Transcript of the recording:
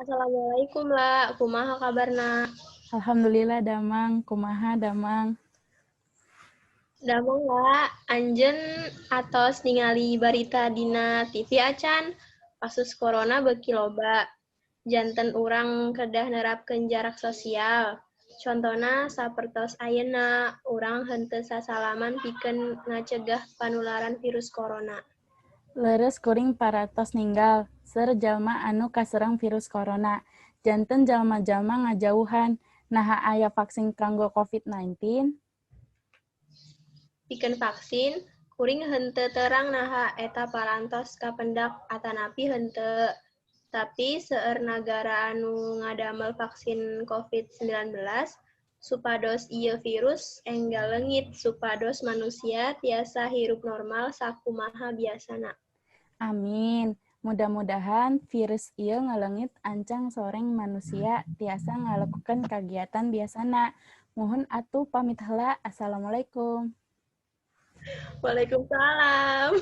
Assalamualaikum, La. Kumaha kabarna? Alhamdulillah, damang. Kumaha damang? Damang, La. Anjeun atos ningali barita dina TV acan? Kasus corona beuki loba. Janten urang kedah nerapkeun jarak sosial. Contona sapertos ayeuna, urang henteu sasalaman pikeun ngacegah panularan virus corona. Leres, kuring parantos ninggal seueur jalma anu kaserang virus corona. Janten jalma-jalma ngajauhan. Naha aya vaksin kanggo COVID-19? Pikeun vaksin, kuring henteu terang naha eta parantos kapendak atanapi henteu. Tapi seueur nagara anu ngadamel vaksin COVID-19 supados ieu virus enggal leungit supados manusia tiasa hirup normal sakumaha biasana. Amin. Mudah-mudahan virus ieu ngaleungit ancang soreng manusia tiasa ngalakukeun kagiatan biasana. Muhun atuh, pamit heula. Assalamualaikum. Waalaikumsalam.